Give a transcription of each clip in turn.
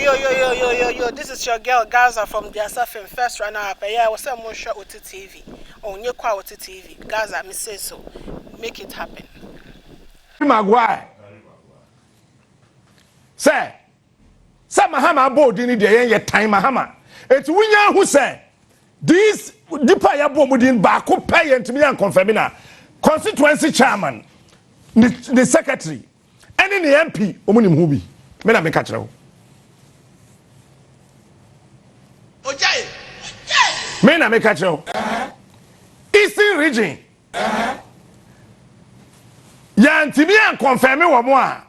yo, yo, yo, yo, yo, yo. This is your girl Gaza from Diasa Film First Runner Up. Yeah, what's up, Moshe Oti TV? Oh, Nyekwa Oti TV. Gaza, me say so. Make it happen. Maguire sɛ sɛ Mahama abɔ odin ni deɛ yɛn yɛ tan Mahama eti wunya ahu sɛ these nipa a yɛabɔ ɔmo din baako pɛ yɛn ntumi yɛn confirm na constituency chairman ne ne secretary ɛne ne MP ɔmo nim ho bi me na meka kyerɛ wo. Me na meka kyerɛ wo. Eastern region yɛntumi ankɔnfɛme wɔ mo a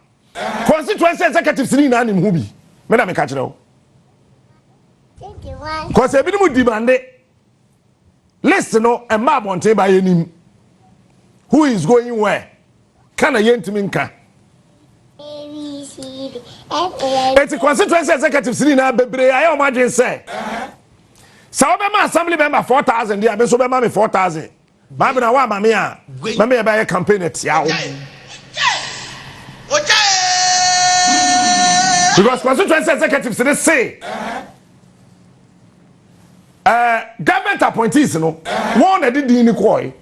constituency executives ni nyinaa nim ho bi. Me na meka kyerɛ wo. Kɔsɛ ebinom di bande list no ɛmma abɔnten ba yɛnim who is going where ka na yɛntumi nka. Eti constituency executives ni nyinaa bebree ayɛ wɔn adwene sɛ sɛ wɔbɛma assembly member 4,000 deɛ, me nso bɛma me 4,000. Baabi na wɔama me a mɛmɛ yɛ bɛyɛ campaign atia wo because constituency executives ne se government appointees no wɔn na de din ni kɔɛ.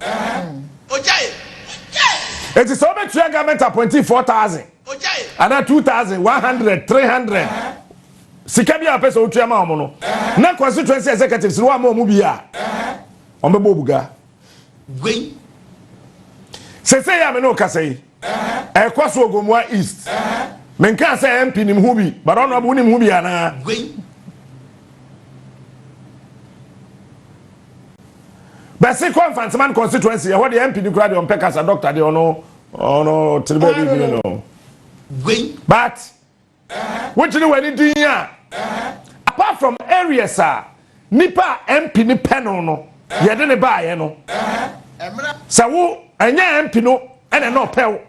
Eti sɛ wɔbɛtua government appointee 4,000 ana 2,100, 300, sika bi a pɛ sɛ wotua ma wɔn no, na constituency executives no wɔama wɔn bi a wɔn bɛbɔ obuga. Sese yɛ a me ne wo kasa yi, ɛkɔ so Ogomua East. Menka sɛ MP nim ho bi, but ɔno abo nim ho bi anaa? Bɛsi kɔ Mfantsiman constituency, ɛhɔ deɛ MP ni kura deɛ ɔmpɛ kasa, doctor deɛ ɔno ɔno tiri baabi bi no. But wogyina w'ani din a, apart from areas a nipa a MP ni pɛ no no yɛde ne baayɛ no, sɛ wo ɛnyɛ MP no ɛna ɛna ɔpɛ wo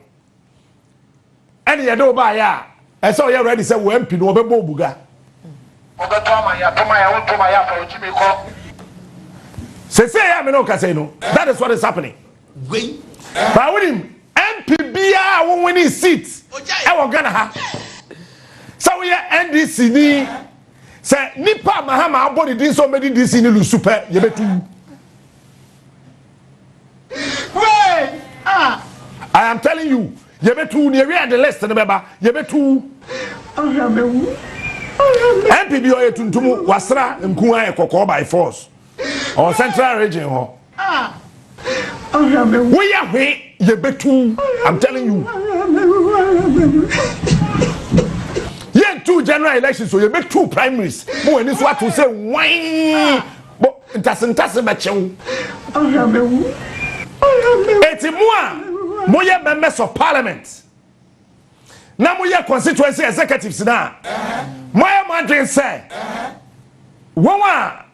ɛna yɛde wo baayɛ a, ɛsɛ ɔyɛ ready sɛ wo MP no ɔbɛbɔ obuga. Ɔbɛtɔ ama yɛ atɔm ayɛ wo ntɔm ayɛ afa ogyi mi kɔ. Sese yɛ a me ne wo kasa yi no, that is what is happening. Ba wonim MP biara a wo winning seat ɛwɔ Ghana ha sɛ woyɛ NDC ni, sɛ nipa a Mahama abɔ ne din sɛ ɔmɛdi DC ne lusu pɛ, yɛbɛtu. I am telling you, yɛbɛtu ne yɛwie de list no bɛba, yɛbɛtu. MP bi ɔyɛ tuntum, wasra nku ayɛ kɔkɔɔ by force, ɔwɔ Central Region hɔ. Woyɛ hwe, yɛbɛtu. I'm telling you, yɛntu general election so yɛbɛtu primaries mo wɔ ani so ato sɛ wan bɔ ntase ntase bɛkyɛw. Eti mo a moyɛ members of parliament na moyɛ constituency executives na moayɛ mo adwene sɛ wɔn a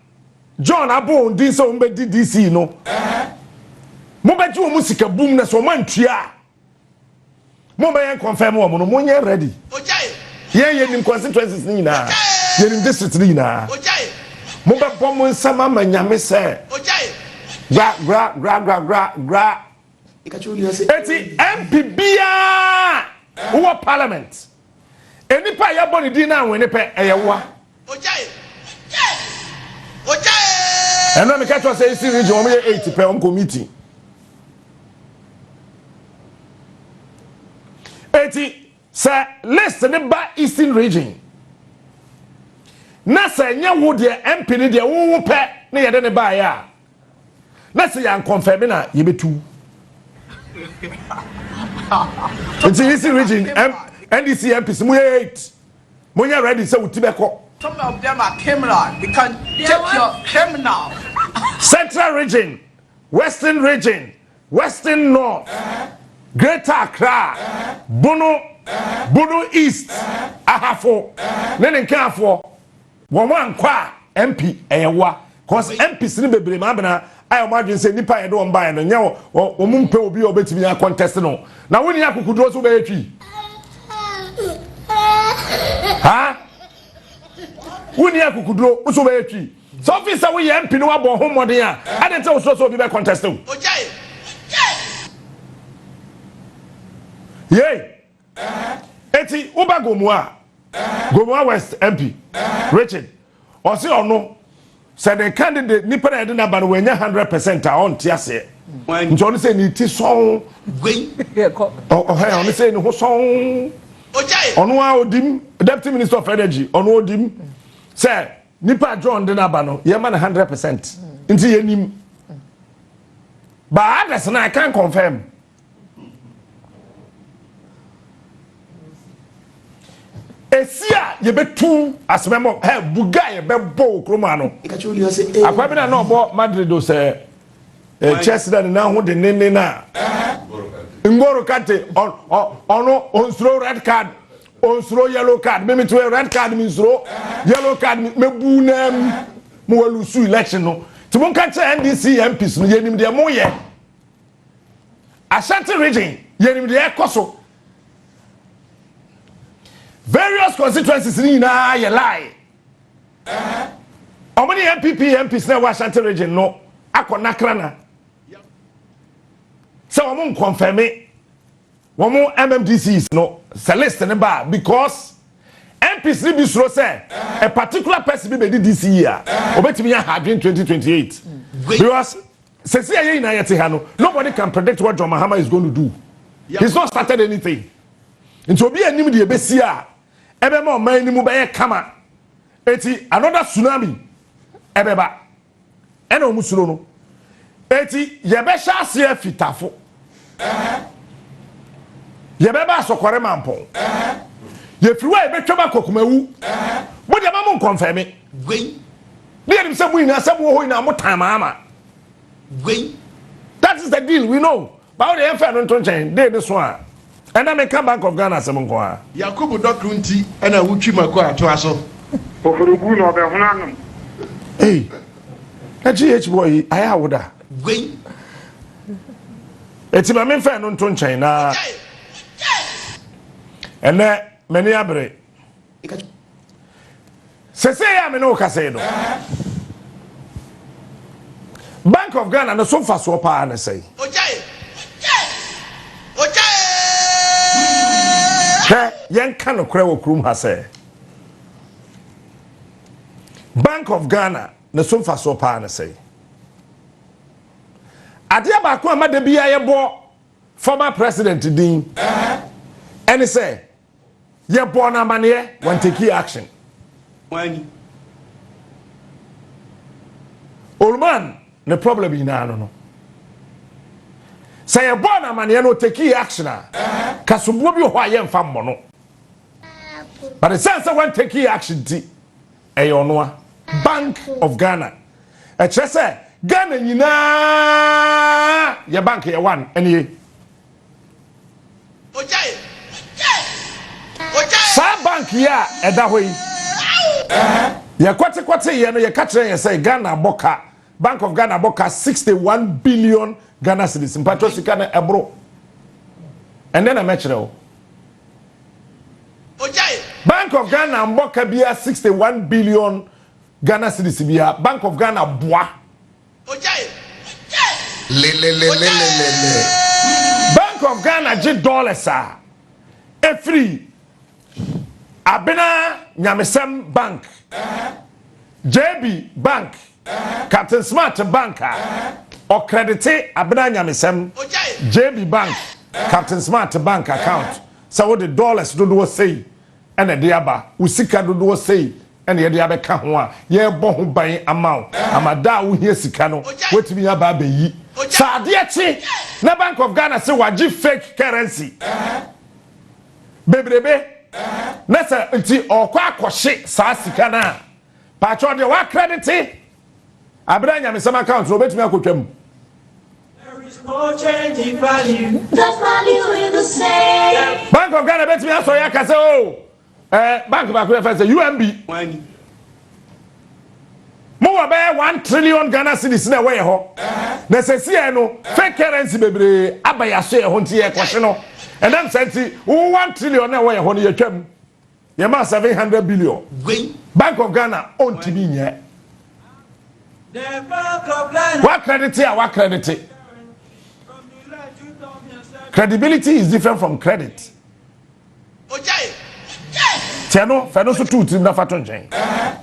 John abɔ wɔn din sɛ wɔn bɛdi DC no, mobɛgye wɔn sika bum na sɛ wɔn antua a mo bɛyɛ confirm wɔn no, monyɛ ready. Yɛn yɛnim constituencies ne nyinaa, yɛnim district ne nyinaa. Mobɛbɔ mo nsɛm ama Nyame sɛ gra gra gra gra gra gra. Eti MP biara wowɔ parliament, enipa a yɛbɔ ne din na anwene pɛ, ɛyɛ woa. Ɛnna meka kyerɛ sɛ Eastern Region wɔn yɛ eight pɛ, wɔn kɔ meeting. Eti sɛ list ne ba Eastern Region na sɛ nyɛ wo deɛ MP ne deɛ wo wo pɛ ne yɛde ne baeɛ a, na sɛ yɛn confirm na yɛbɛtu. Nti Eastern Region M NDC MPs mu yɛ eight, monyɛ ready sɛ wo ti bɛkɔ. Some of them are criminal. We can take your criminal. Central Region, Western Region, Western North, Greater Accra, Bono, Bono East, Ahafo ne ne nkaafoɔ, wɔn ankɔ a MP ɛyɛ wa, cause MPs ne bebree maa bena ayɛ wɔn adwene sɛ nipa a yɛde wɔn baeɛ no nyɛ wɔn mpɛ obi a ɔbɛtumi akɔntɛst no na wɔn ni akokoduro so bɛyɛ twi ha wɔn ni akokoduro so bɛyɛ twi sɛ ɔfi sɛ woyɛ MP no wabɔ ho mmɔden a adi nti wosoro sɛ obi bɛ contest wo. Yei eti woba Gomu a. Gomoa West MP Richard ɔse ɔno sɛ ne candidate nipa na yɛde n'aba no wanya 100% a ɔnte aseɛ nti ɔno sɛ ne ti sɔn ɔhɛ ɔno sɛ ne ho sɔn ɔno a odim deputy minister of energy ɔno odim sɛ nipa John de n'aba no yɛma no 100% nti yɛnim but others na I can confirm. Esi a yɛbɛtu asomɛmɔ ɛ buga a yɛbɛbɔ wɔ kurom ano. Akwa bi na na ɔbɔ Madrid o sɛ eh, Chelsea na ne nan ho denneennen a Ngoro Kante ɔno onsuro red card onsuro yellow card mímí tí wọ́n red card mi nsuro yellow card mi mɛbu nam mo wɔ lusu election no tí mo nka kyerɛ NDC MPs no yɛnim deɛ mo yɛ. Ashanti region yɛnim deɛ ɛkɔ so various constituencies ni nyinaa yɛ lie wɔn ne NPP MPs na ɛwɔ Ashanti region no akɔ nakrana sɛ wɔn nkɔnfɛmi wɔn MMDCs no sɛ list ne ba because MPs ni bi suro sɛ a particular person bi bɛ di DCE a obetumi yɛ ha adwene 2028 because sɛsi a yɛn nyinaa yɛte ha no, nobody can predict what John Mahama is going to do. He's not started anything nti obi anim deɛ ebesi a ɛbɛma ɔman anim bɛyɛ kama eti another tsunami ɛbɛba ɛna wɔn suro no eti yɛbɛhyɛ aseɛ fitafo yɛbɛba asɔkɔre mampɔn yɛfiri hɔ a yɛbɛtwam akɔ kumawu mo deɛ ma mo nkɔnfɛmi ne yɛnim sɛ mo nyinaa sɛ mo wɔ hɔ nyinaa mo tan maama. That is the deal we know. Báwo de yɛn fɛ no nto nkyɛn de ne so a ɛna mi ka Bank of Ghana asɛm nko a. Yakubu dɔkoro nti ɛna wotwi mako atoa so. Oforogu na ɔbɛhono anom. Hey, na GH boy yi ayɛ awoda. Eti ma mi fɛ no nto nkyɛn na ɛnɛ m'ani abere. Sese yɛ a me ne wo kasa yi no. Bank of Ghana no so mfasoɔ paa ne sɛn. Hwɛ, yɛnka nokorɛ wɔ kurom ha sɛ Bank of Ghana ne so mfasoɔ paa ne sɛn. Adeɛ baako a ma da biara yɛbɔ former president din ɛne sɛ yɛbɔɔ no amaneɛ wɔn take action. Olman ne problem nyinaa no sɛ yɛbɔɔ no amaneɛ no take action a kasoboɔ bi wɔ hɔ a yɛmfa mmɔ no, but ɛsiane sɛ wɔn take action ti ɛyɛ ɔnoa. Bank of Ghana ɛkyerɛ sɛ Ghana nyinaa yɛ bank yɛ one ɛnie. Saa bank yi a ɛda hɔ yi yɛkɔtekɔte yɛ no yɛka kyerɛ yɛn sɛ Ghana bɔ ka, Bank of Ghana bɔ ka 61 billion Ghana cedis. Mpatwɔ sika no ɛboro ɛnɛ na mɛkyerɛ wo Bank of Ghana mbɔ ka bia 61 billion Ghana cedis bia. Bank of Ghana boa. Bank of Ghana gye dollars a efiri Abena Nyamesɛm Bank, JB Bank, Captain Smart Bank a ɔkredite Abena Nyamesɛm, JB Bank, Captain Smart Bank account sɛ wode dollars dodoɔ sei ɛna ɛde aba, wo sika dodoɔ sei ɛna yɛde abɛka ho a yɛrebɔ ho ban ama wo ama da a wohia sika no woatumi aba abɛyi. Sɛ adeɛ kye na Bank of Ghana sɛ wagye fake currency bebrebe na sɛ nti ɔkɔ akɔhye saa sika no a, paakyɛw deɛ wakredite Abena Nyamesɛm account no obɛtumi akɔtwa mu. The value is the same. Bank of Ghana bɛtumi asɔ yɛ aka sɛ o bank baako yɛ fɛ sɛ UMB mo wɔ bɛyɛ 1 trillion Ghana cedis na ɛwɔ yɛ hɔ na sɛsi yɛ no fake currency bebree aba yɛ aso yɛ hɔ nti yɛ kɔhye no ɛnam sɛ nti wo 1 trillion na ɛwɔ yɛ hɔ no yɛtwam yɛ ma 700 billion. Bank of Ghana ɔntumi nyɛ wa credit a wa credit. Credibility is different from credit. Tiɛ no, fɛ no nso tu tirim na fa to nkyɛn.